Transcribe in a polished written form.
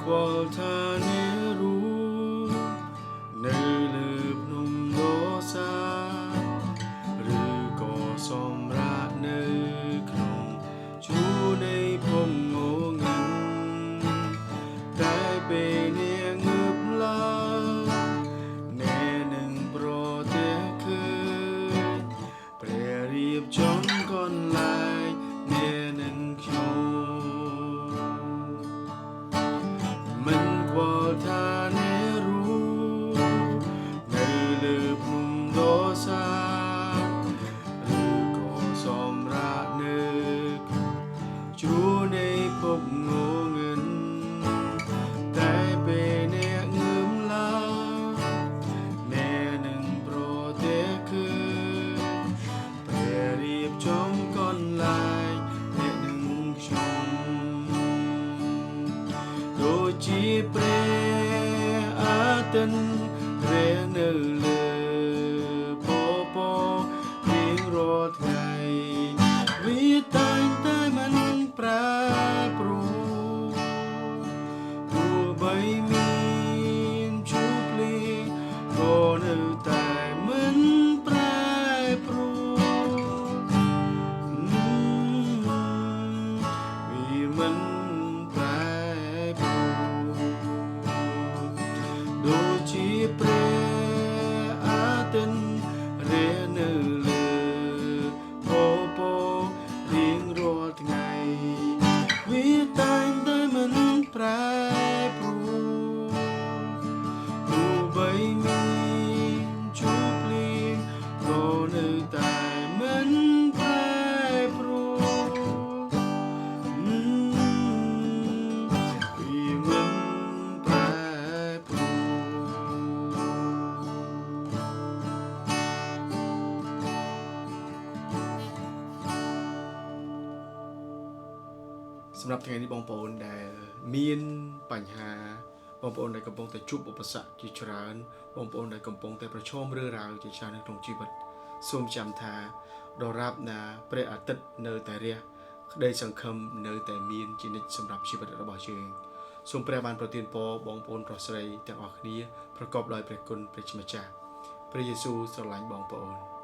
ខ្វល់ថាអ្នករូនៅលើភ្នំដ៏សាឬក៏សម្រាប់នៅក្នុងជួរនៃភពងងឹងតែពេលនាងងើបឡើងអ្នកនឹងប្រទះឃើញព្រះរៀបចំកន្លែងអ្នកនឹងខ្ញុំ មិនខ្វល់ថាអ្នករូនៅលើភ្នំដ៏សាឬក៏សម្រាប់នៅជ្រោះនៃភពងងឹនតែពេលអ្នកងើបឡើងអ្នកនឹងប្រទះឃើញព្រះរៀបចំកន្លែងអ្នកនឹងខ្ញុំ ដូចជាព្រះអាទិត្យរះនៅលើពពករៀងរាល់ថ្ងៃវាតែងតែមិនប្រែប្រួលទោះបីមានជួបភ្លៀងក៏នៅតែមិនប្រែប្រួល វាមិនប្រែប្រួលដូចជាព្រះអាទិត្យរះនៅលើពពករៀងរាល់ថ្ងៃវាតែងតែមិនប្រែប្រួលទោះបីមានជួបភ្លៀងក៏នៅតែមិនប្រែប្រួល វាមិនប្រែប្រួល សម្រាប់ថ្ងៃនេះបងប្អូនដែលមានបញ្ហាបងប្អូនដែលកំពុងតែជួបឧបសគ្គជាច្រើនបងប្អូនដែលកំពុងតែប្រឈមរឿងរ៉ាវជាច្រើននៅក្នុងជីវិតសូមចាំថាដរាបណាព្រះអាទិត្យនៅតែរះក្តីសង្ឃឹមនៅតែមានជានិច្ចសម្រាប់ជីវិតរបស់យើងសូមព្រះបានប្រទានពរបងប្អូនប្រុសស្រីទាំងអស់គ្នាប្រកបដោយព្រះគុណព្រះជាម្ចាស់ព្រះយេស៊ូវស្រឡាញ់បងប្អូន។